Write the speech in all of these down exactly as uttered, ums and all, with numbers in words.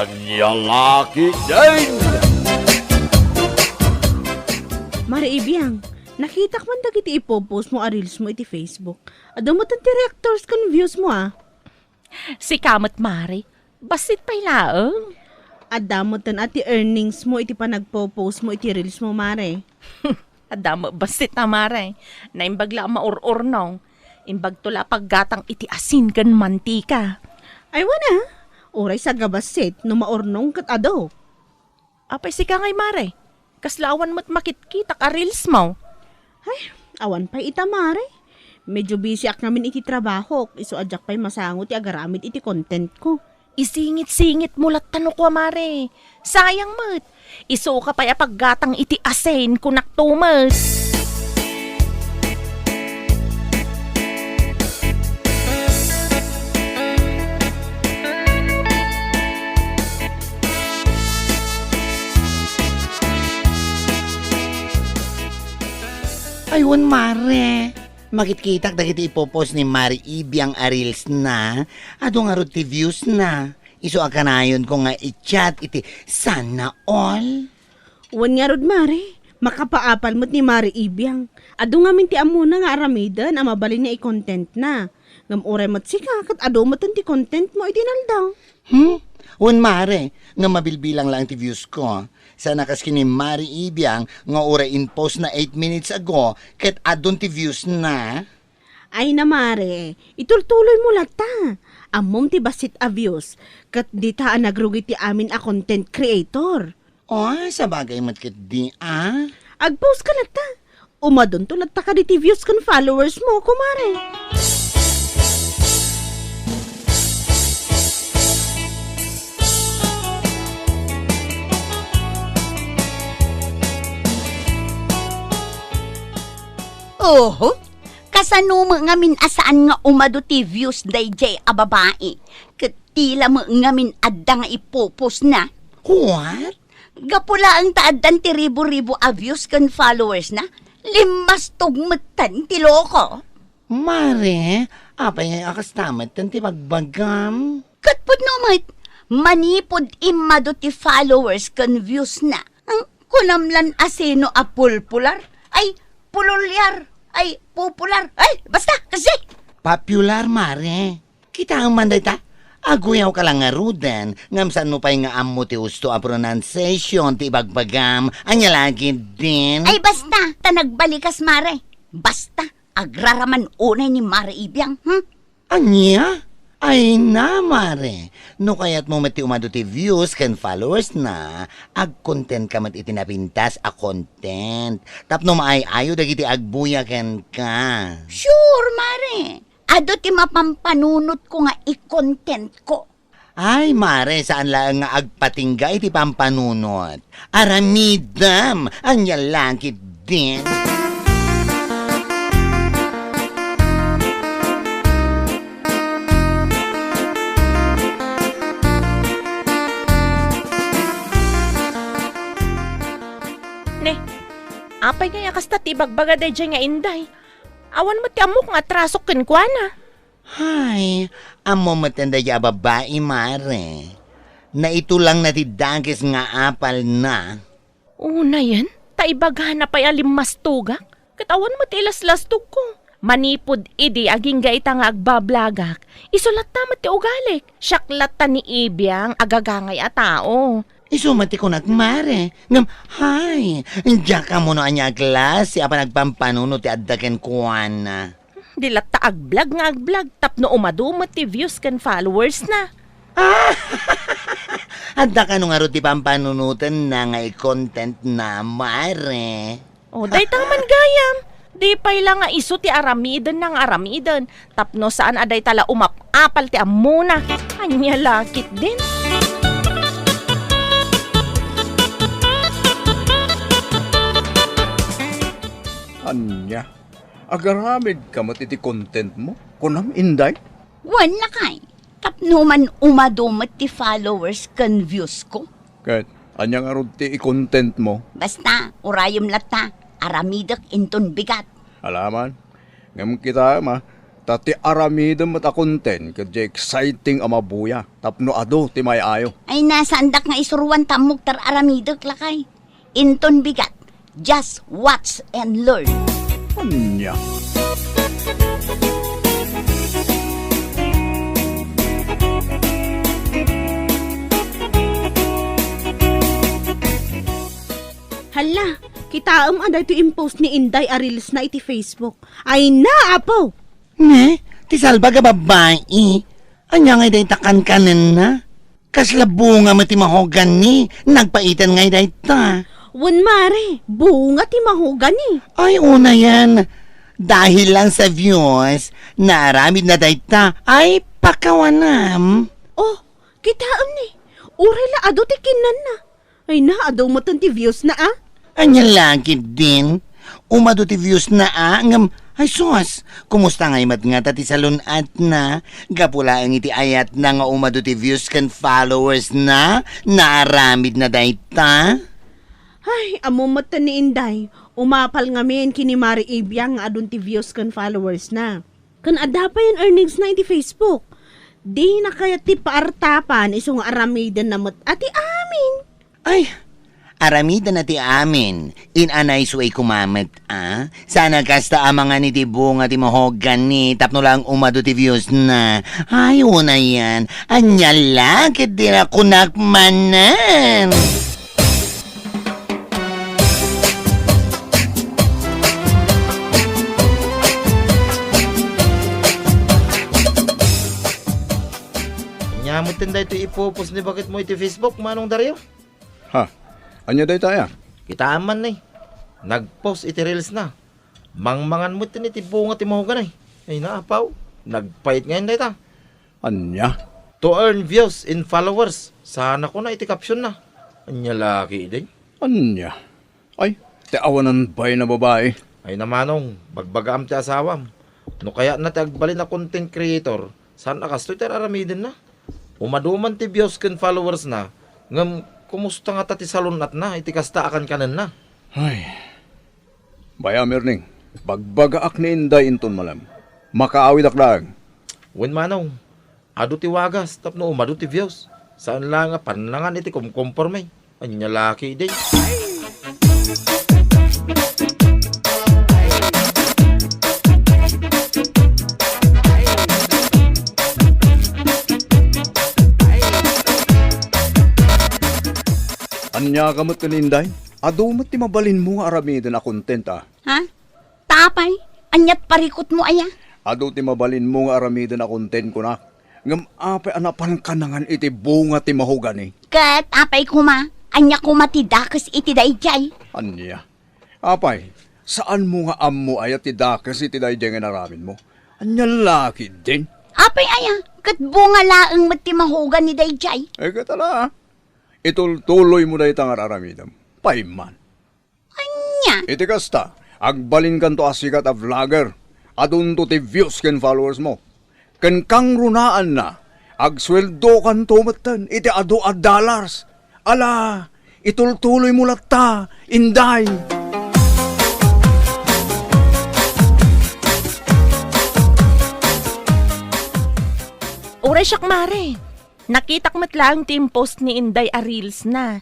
Ania la ketdin? Mare Ibiang, nakitak man dagiti ipopost mo a reels mo iti Facebook. Adu metten ti reactors ken views mo, a. Sika met, Mare. Bassit pay laeng. Adda metten a ti earnings mo iti panagpopost mo iti reels mo, Mare. Adda met bassit a, Mare. Naimbag la a maur-urnong. Imbagto la a paggatang iti asin ken mantika. Ay, wen a. Uray sagabassit no maurnong ket adu. Apay sika ngay, Mare? Kasla awan met makitkitak a reels mo? Ay, awan pay ita, Mare. Medyo busy ak ngamin iti trabahok, isu a diak pay masango ti agaramid iti content ko. Isingit-singit mo latta no kua, Mare. Sayang met. Isuka pay a paggatang iti asin, kunak tumes. Ay, wen, Mare. Makitkitak dagiti ipopost ni Mare Ibiang a reels na. Adu ngarud ti views na. Isu a kanayonko nga i-chat iti sana all. Wen ngarud, Mare, makapaapal met ni Mare Ibiang. Adu ngamin ti ammona nga aramiden a mabalin nga i-content na. Ngem uray met sika, ket adu metten ti content mo iti naldaw. Hmm? Wen, Mare, nga mabilbilang laeng ti views ko. Sana kas ken ni Mare Ibiang nga uray in-post na eight minutes ago, ket adun ti views na. Ay na, Mare, itultuloy mo latta. Ammom ti bassit a views, ket dita a nagrugi ti amin a content creator. Oh, sabagay met ketdi, a. Ag-post ka latta. Umadunto latta kaditi views ken followers mo, kumare. Oho, kasano met ngamin a saan nga umadu ti views daydiay a babai? Ket ti la met ngamin adda nga ipopost na? What? Gapu laeng ta addan ti ribu-ribu a views ken followers na, limmastog metten ti loko. Mare, apay ngay a kasta metten ti bagbagam? Ket pudno met, manipud immadu ti followers ken views na, ang kunam lan a sino a pulpular? Ay, pululyar? Ay, popular? Ay, basta, kasi! Popular, Mare. Kitaem man dayta? Aguyaw ka lang ngaruden, ngem saan mo pay nga ammo ti husto a pronunciation ti ibagbagam? Ania la ketdin? Ay, basta, ta nagbalikas, Mare. Basta, agraraman unay ni Mare Ibiang, hmm? Ania? Ay na, Mare. No kayatmo met ti umadu ti views ken followers na, agkontent ka met iti napintas a content. Tapno maay-ayo dagiti agbuya kenka. Sure, Mare. Adu ti mapampanunotko nga i-content ko. Ay, Mare, saan laeng nga agpatingga iti pampanunot. Aramidem, ania la ketdin? Ne, apay ngay a kasta ti ibagbaga daydiay nga inday? Awan met ti ammok nga atrasok kenkuana. Hay, ammom metten daydiay a babai, Mare. Naitulangna ti dakes nga apalna. Unayen, ta ibagana pay a limmastogak, ket awan met ti ilaslastogko. Manipud idi agingga ita nga agbablagak, isu latta met ti ugalik. Siak latta ni Ibiang a gagangay a tao. Isu met ti kunak, Mare. Ngem, hay, diak ammo no ania a klase a panagpampanunot ti adda kenkuana. Di latta agblog nga agblog tapno umadu met ti views ken followers na. Ah! Adda kano ngarud ti pampanunotenna nga i-content na, Mare? O, dayta man gayam. Di pay la nga isu ti aramidenna nga aramiden tapno saan a dayta la umap-apal ti ammona. Ania la ketdin? Ania? Agaramid ka met iti content mo? Kunam, Inday? Wen, lakay. Tapno man umadu met ti followers ken views ko. Ket ania ngarud ti i-content mo? Basta, urayem latta, aramidek inton bigat. Alaman. Ngem kitaem a, Ta ti aramidem met a content ket diay exciting a mabuya tapno adu ti may-ayo. Ay, nasaandak nga isuruan ta ammok ti ar-aramidek, lakay. Inton bigat, just watch and learn. Ania? Hala, kitaem a daytoy impost ni Inday a reels na iti Facebook. Ay na, apo! Ne, ti salbag a babbai. Ania ngay dayta kankanenna? Kasla bunga met ti mahogani. Nagpaitan ngay dayta. Wen, mare, bunga ti mahogani. Ay, unayen. Dahil lang sa views, naaramid na dayta. Ay, pakawanam. Oh, kitaem ni. Uray la adu ti kinnanna. Ay na, adu metten ti views na, a? Ania la ketdin? Umadu ti views na, a, ngem, ay sus, kumusta ngay met ngata ti salun-atna? Gapu laeng iti ayatna nga umadu ti views ken followers na, naaramid na dayta? Ay, ammom metten ni Inday, umapal ngamin ken ni Mari Ibiang nga adun ti views ken followers na. Ken adda pay an earnings na iti Facebook. Dina kayat ti paartapan isu nga aramidenna met a ti amin. Ay, aramiden a ti amin. In-anay suay kumamet, a? Saan a kasta amangan iti bunga ti mahogani tapno lang umadu ti views na. Ay, unayen. Ania la ket dina kunak manen. Ania metten daytoy ipupos ni baketmo iti Facebook, Manong Dario? Ha? Ania dayta, aya? Kitaem man ni. Nagpost iti reels na. Mangmangan metten iti bunga ti mahogani. Ay na, apaw. Nagpait ngayon dayta. Ania? To earn views and followers. Sana kuna iti caption na. Ania la ketdin? Ania? Ay, ti awanan bay na babai. Ay na, Manong, bagbagaam ti asawam. No kayatna ti agbalin a content creator, saan a kastoy ti ar-aramidenna? Umadu man ti views ken followers na, ngem kumusta ngata ti salun-atna iti kasta a kankanenna? Ay. Bay-am, Erning, bagbagaak ni Inday inton malem. Makaawidak laeng. Wen, Manong, adu ti wagas tapno umadu ti views. Saan la nga pannangan iti kumkumporme. Ania la ketdin? Ania ka met ken Inday? Adu met ti mabalinmo nga aramiden a content, a? Ha? Ta apay? Aniat parikutmo aya? Adu ti mabalinmo nga aramiden a content kunak. Ngem apay a napan kanangan iti bunga ti mahogani? Ket apay koma? Ania koma ti dakes iti daydiay? Ania? Apay, saanmo nga ammo aya ti dakes iti daydiay nga inaramidmo? Ania la ketdin? Apay aya? Ket bunga laeng met ti mahogani daydiay? Eh, ket ala, itultuloymo dayta nga ar-aramidem. Pay man. Ania? Iti kasta, agbalinkanto a sikat a vlogger. Adunto ti views ken followers mo. Ken kangrunaanna, agsueldokanto metten iti adu a dollars. Ala, itultuloymo latta, Inday. Uray siak, mare. Nakitak met laeng ti impost ni Inday a reels na.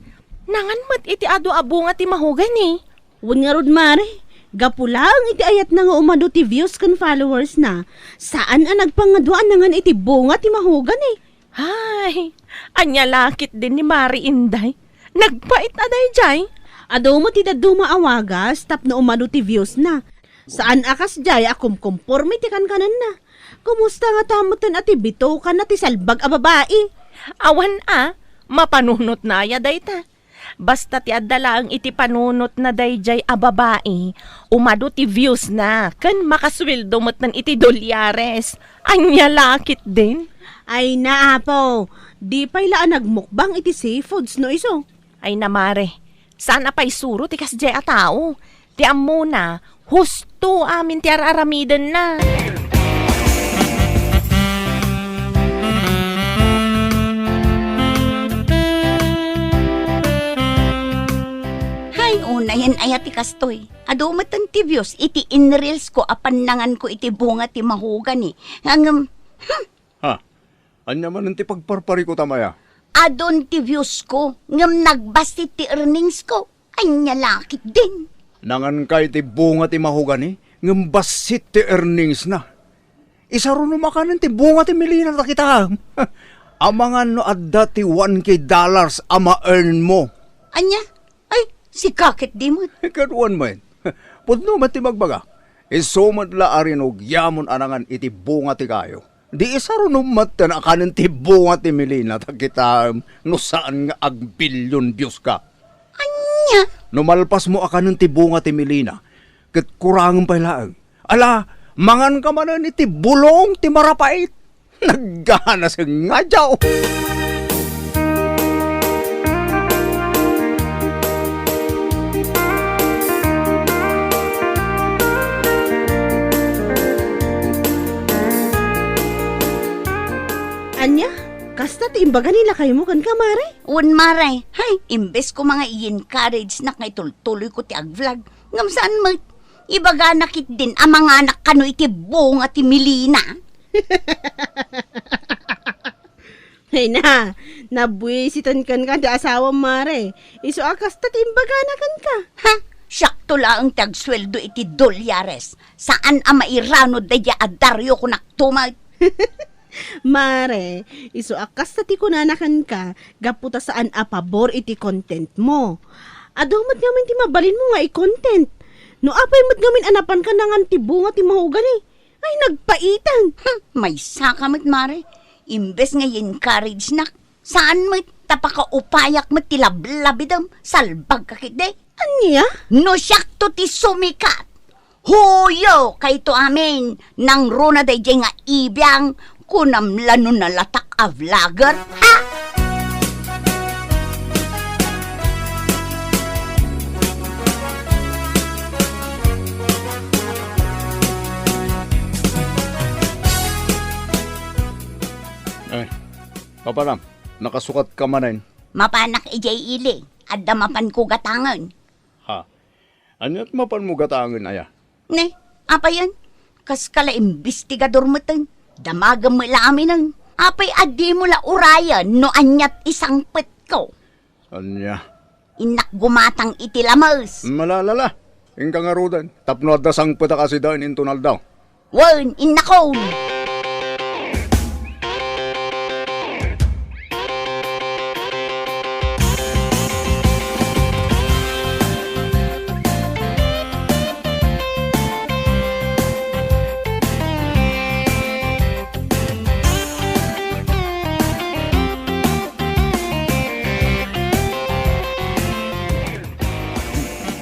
Nangan met iti adu a bunga ti mahogani. Wen ngarud, mare, gapu laeng iti ayatna nga umadu ti views ken followers na, saan a nagpangadua a nangan iti bunga ti mahogani. Ay, ania la ketdin ni Mare Inday? Nagpait a daydiay. Adu met ti dadduma a wagas tapno umadu ti views na. Saan a kasdiay a kumkumporme ti kankanenna. Kumusta ngata metten a ti bitokanna ti salbag a babai? Awan a, mapanunotna aya dayta. Basta ti adda laeng iti panunotna daydiay a babai, umadu ti views na, ken makasueldo metten iti dolyares. Ania la ketdin? Ay na, apo, di pay la a nagmukbang iti seafoods no isu. Ay na, mare, saan a paisuro ti kasdiay a tao. Ti ammona, husto amin ti ar-aramidenna. Hay, unay Aya ti kastoy, adu met ti views iti in-reels ko a pannanganko iti bunga ti mahogani. Ngem, hmm. Ha? Ania manen ti pagparparikut a maya? Adun ti views ko, ngem nagbassit ti earnings ko. Ania la ketdin? Nanganka iti bunga ti mahogani, ngem bassit ti earnings na. Isarunom a kanen ti bunga ti milina ta kitaem. Amangan no adda ti one K dollars a ma-earn mo. Ania? Ay, sika ketdi met. Kaduan met. Pudno met ti magbaga. Isu met la a rinugiamon a nangan iti bunga ti kayo. Di isarunom met a kanen ti bunga ti milina ta kitaem no saan nga agbillion views ka. Ania? No malpasmo a kanen ti bunga ti milina, ket kurangem pay laeng. Ala, manganka manen iti bulong ti marapait. Nagganaseng nga diaw. Ania? Kasta ti imbaga ni lakaymo kenka, Mare? Wen, Mare. Hay, imbes koma nga i-encourage-nak nga itultuloyko ti ag-vlog, ngem saan met. Ibagana ketdin a manganak kano iti bunga ti milina. Hay na, nabuisitan kenka ti asawam, Mare. Isu a kasta ti imbagana kenka. Ha? Siakto laeng ti agsueldo iti dolyares. Saan a mairano daydiay a Dario kunak tumet. Mare, isu a kasta ti kunana kenka, gapu ta saan a pabor iti content mo. Adu met ngamin ti mabalinmo nga i-content. No apay met ngamin a napanka nangan ti bunga ti mahogani, ay nagpaitan. Hmm, maysaka met, Mare. Imbes nga i-encourage-nak, saan met ta pakaupayak met ti lablabidem, salbagka ketdi. Ania? No siakto ti sumikat, huyo kayto amin, nangruna daydiay nga ibiang, kunam la no nalatak a vlogger, ha? Ay, papanam, nakasukatka manen? Mapanak idiay ili, adda mapanko gatangen. Ha? Aniat mapanmo gatangen aya? Ne, apayen? Kaska la imbestigador meten. Damagem met la aminen. Apay a dimo la urayen no aniat isangpetko? Ania? Innak gumatang iti lames. Malalala. Inka ngaruden. Tapno adda sangpetak a sidaen inton aldaw. Wen, innakon!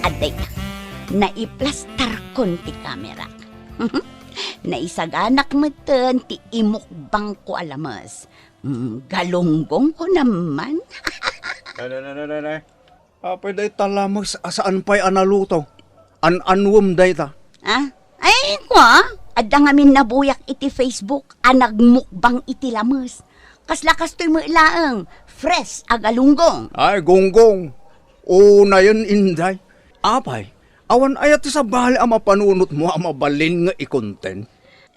Adda ita, naiplastarkon ti kamera. Naisaganak meten ti imukbangko a lames. Mm, galunggong ko naman. Nay, nay, nay, nay, nay, nay. Apay dayta lames a saan pay a naluto? An-anuem dayta? Ah? Ay, kua? Adda ngamin nabuyak iti Facebook a nagmukbang iti lames. Kasla kastoy met laeng, fresh a galunggong. Ay, gunggong. Unayen, inday. Apay, awan aya ti sabali a mapanunotmo a mabalin nga i-content?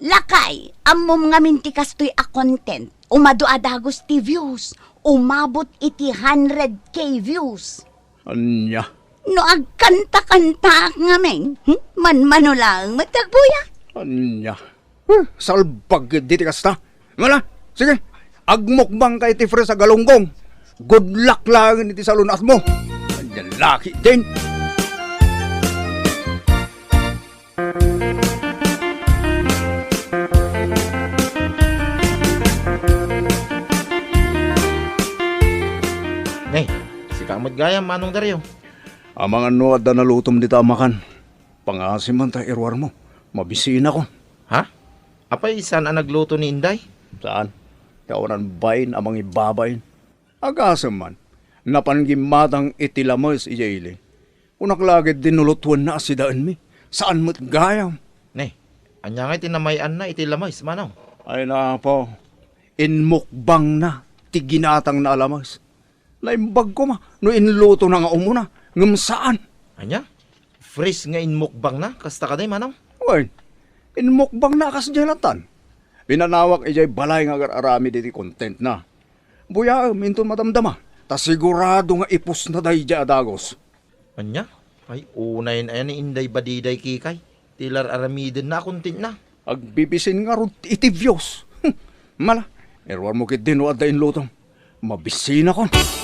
Lakay, ammom ngamin ti kastoy a content. Umadu a dagus ti views. Umabot iti hundred K views. Ania? No agkanta-kantaak ngamin, hmm? Manmano laeng met ti agbuya. Ania? Huh, salbag diti kasta. Ngala, sige, agmukbangka iti fresh a galunggong. Good luck laeng iti salun-atmo. Ania laki din. Ne, sika met gayam, Manong Dario. Amangan no adda nalutom dita a makan. Pangasim man ta iruarmo. Mabisinakon. Ha? Apay, saan a nagluto ni Inday? Saan? Ti awanan bain a mangibabain. Agasem man, napan gimmatang iti lames idiay ili. Kunak la ketdi no lutuenna a sidaenmi. Saan met gayam. Ne, ania ngay ti namay-anna iti lames, Manong? Ay, napo. Inmukbangna ti ginatangna a lames. Naimbag koma no inlutona nga umuna, ngem saan. Ania? Fresh nga inmukbangna, kasta kadi, Manong? Wen, inmukbangna a kasdiay lattan. Pinanawak idiay balay nga agar-aramid iti contentna. Buyaem inton madamdama, ta sigurado nga ipusna daydiay a dagus. Ania? Ay, unayen aya ni Inday Badiday Kikay. Ti lar-aramidenna a contentna. Agbibisin ngarud iti Dios. Hm, mala, iruarmo ketdi no adda inlutom. Mabisinakon.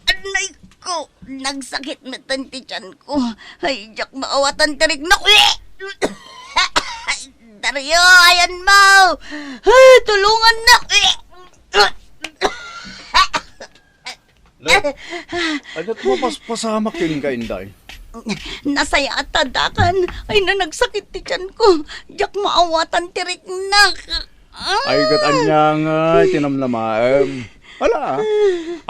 Anay ko, nagsakit metten ti tiyan ko. Ay, diak maawatan ti riknak. Dario, ayanmo! Ay, tulongannak! Ania ti mapaspasamak kenka, Inday? Nasayaat ta addakan. Ay, nagsakit ti tiyan ko. Diak maawatan ti riknak. Ay, ket ania ngay ti namnamaem? Ala,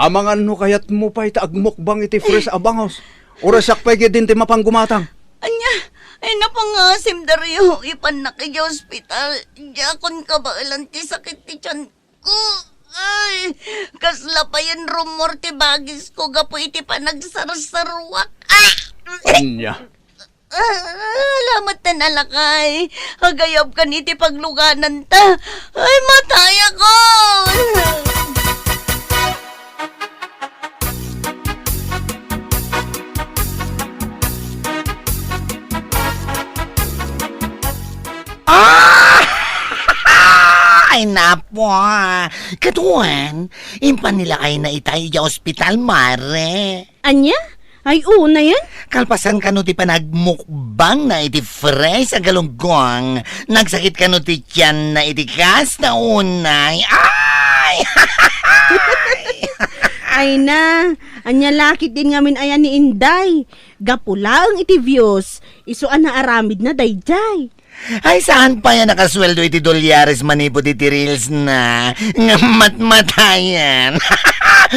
amangan no kayatmo pay ta agmukbang iti fresh a bangus. Uray siak pay ketdin ti mapan gumatang. Ania? Ay, napangasim, Dario. Ipannak idiay ospital. Diakon kabaelan ti sakit ti tiyan ko. Ay, kasla payen rumor ti bagis ko gapu iti panagsarsaruak. Ah! Ania? Ah, alamet ta, lakay. Agayabkan iti paglugananta. Ay, matayakon! Ah! Ay, napo. Kaduan, impan ni lakayna ita idiay ospital, Mare. Ania? Ay, unayen? Kalpasan kano ti panagmukbangna iti fresh a galunggong, nagsakit kano ti tianna iti kasta unay. Ay! Ay na, ania la ketdin ngamin aya ni Inday? Gapu laeng iti Dios, isu a naaramidna daydiay. Ay, saan pay a nakasueldo iti dolyares manipud iti reelsna nga matmatayen.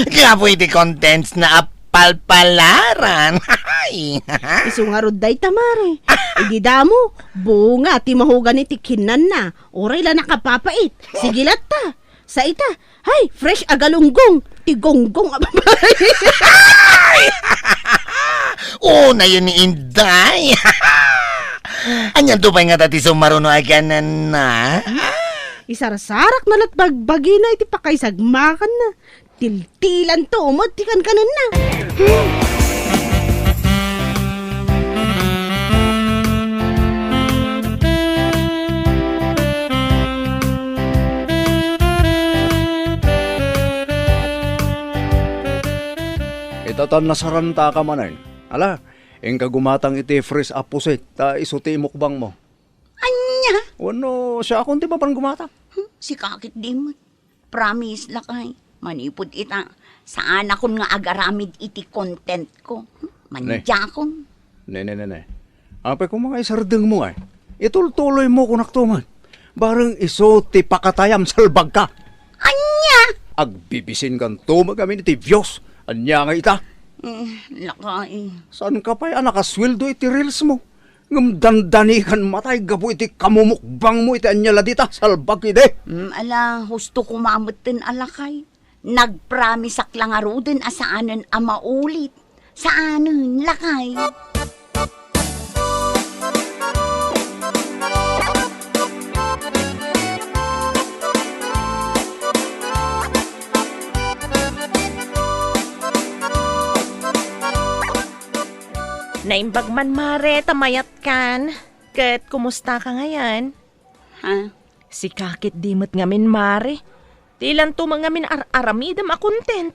Gapu iti contentsna a palpalaran. Ay. Isu ngarud dayta, Mare. Idi damo, bunga ti mahugan iti kinnanna. Uray la nakapapait. Sige latta. Sa ita, ay, fresh a galunggong, ti gonggong a babae. Unayen ni Inday. Anianto pay ngata ti sumaruno a kanenna? Isarsarak na lat bagbagina iti pakaisagmakanna. Tiltilanto met ti kankanenna. Ita ta nasarantaka manen. Ala, inka gumatang iti fresh a pusit, ta isu ti imukbangmo. Ania? Wenno, siakon ti mapan gumatang? Hmm, sika ketdi met. Promise, lakay. Manipud ita, saanakon nga agaramid iti contentko. Ne. Mandiakon. Ne, ne, ne, ne. Apay koma nga isardengmo ay. Itultuloymo kunakto met. Bareng isu ti pakatayam, salbagka. Ania? Agbibisinkanto met amin iti Dios. Ania nga ita? Eh, lakay. Saanka pay a nakasueldo iti reelsmo? Ngem dandanikan matay gapu iti kamumukbangmo iti ania la dita, salbag idi. Mm, ala, husto koma metten a lakay. Nagpromiseak la ngaruden a saanen a maulit. Saanen, lakay. Naimbag man, Mare, ta mayatkan. Ket kumustaka ngayen? Ha? Sika ketdi met ngamin, Mare. Dilanto met ngamin ar-aramidem a content.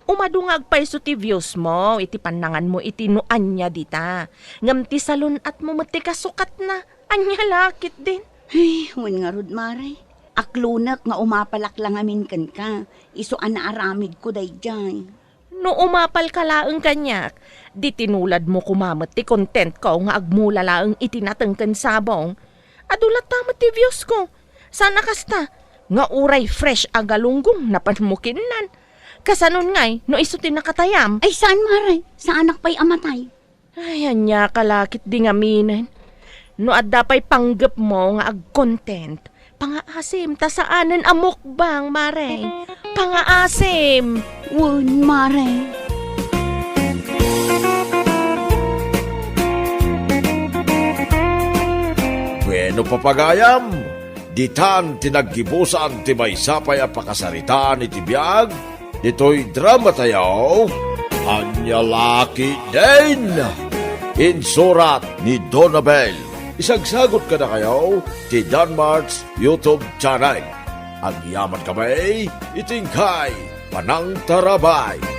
Umadu nga agpayso ti viewsmo iti pannanganmo iti no ania dita. Ngem ti salun-atmo met ti kasukatna. Ania la ketdin? Ay, wen ngarud, Mare. Aklonek nga umapalak la ngamin kenka. Isu a naaramidko daydiay. No umapalka laeng kaniak, di tinuladmo koma met ti contentko nga agmula laeng iti nateng ken sabong. Adu latta met ti viewsko. Saan a kasta, nga uray fresh a galunggong napanmo kinnan. Kasanon ngay no isu ti nakatayam? Ay, saan, Mare? Saanak pay a matay. Ay, ania ka la ketdi ngaminen. No adda pay panggepmo nga ag-content, pangaasim ta saanen a mukbang, Mare. Pangaasim! Wen, Mare. Bueno, papagayam, ditan ti naggibusan ti maysa pay a pakasaritaan iti biag ditoy drama tayo, Ania La Ketdin. Insurat ni Donabel. Isagsagot kadakayo ti Danmart's YouTube channel. Agyaman kami iti inkay panangtarabay.